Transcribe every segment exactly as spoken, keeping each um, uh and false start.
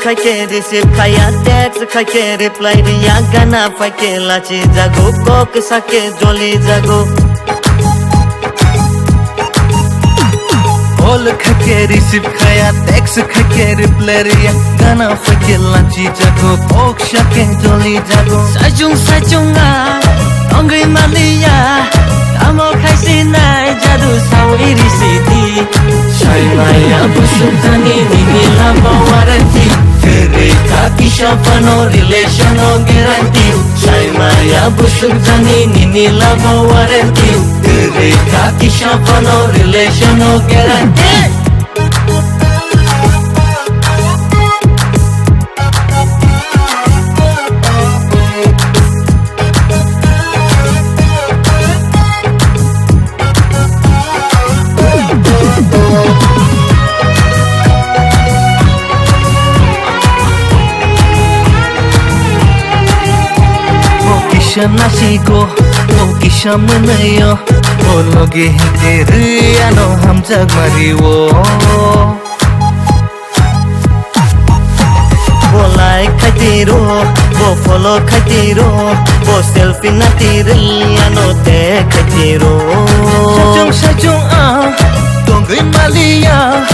Khaike receive khaya, text khaike reply riya, gana phaike lachi jago, kok sake joli jago. Call khaike receive khaya, text khaike reply riya, gana phaike lachi jago, kok sake joli jago. Sajung sajung a, tongwi maliya, tamo khaisi nai jadu sawi risidi. Saimaya busuk jani nini lama warranty. Kwrwi kha kisa phano relation o guarantee. Saimaya busuk jani nini lama warranty. Kwrwi kha kisa phano relation o guarantee. Bo kisa nasigo, bo kisa mwnwiyo, bo logi hingke rwi ano hamjak mario. Bo like khaitiro, bo follow khaitiro, bo selfie natirwi ano tag khaitiro. Sajung sajung ang tongwi maliya,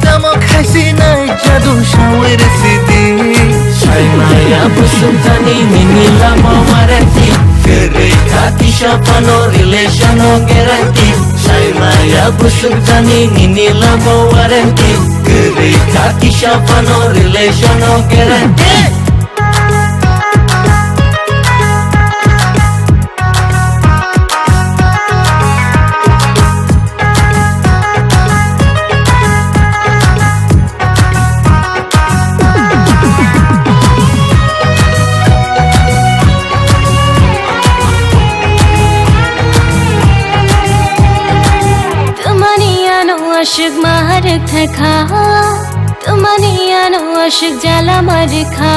tamo khaisi nai jadu sawi risidi. Saimaya busuk jani nini lama warranty. Kwrwi kha kisa phano relation o guarantee. Saimaya busuk jani nini lama warranty. Kwrwi kha kisa phano relation o guarantee. Twmani ano ashwk ma rwkthai kha, twmani ano ashwk jala ma rwkha.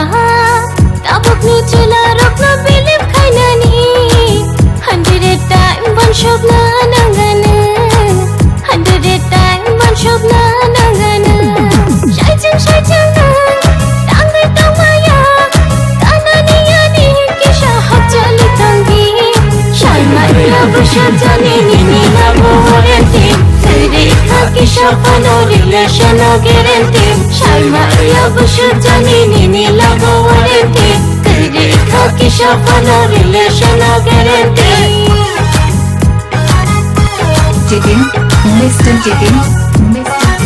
Tabukni chwla rokno believe khainani, hundred time wansukna nangano, hundred time wansukna nangano. Saichung saichung no tangwi tongmaya, kanani ani kisa hakchali tongdi. Saimaya busuk jani nini lama warranty. Kwrwi kha kisa phano relation o guarantee. Saimaya busuk jani nini lama warranty. Kwrwi kha kisa phano relation o guarantee. Cheating, mister Cheating, mister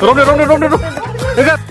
Romle, romle, romle, romle.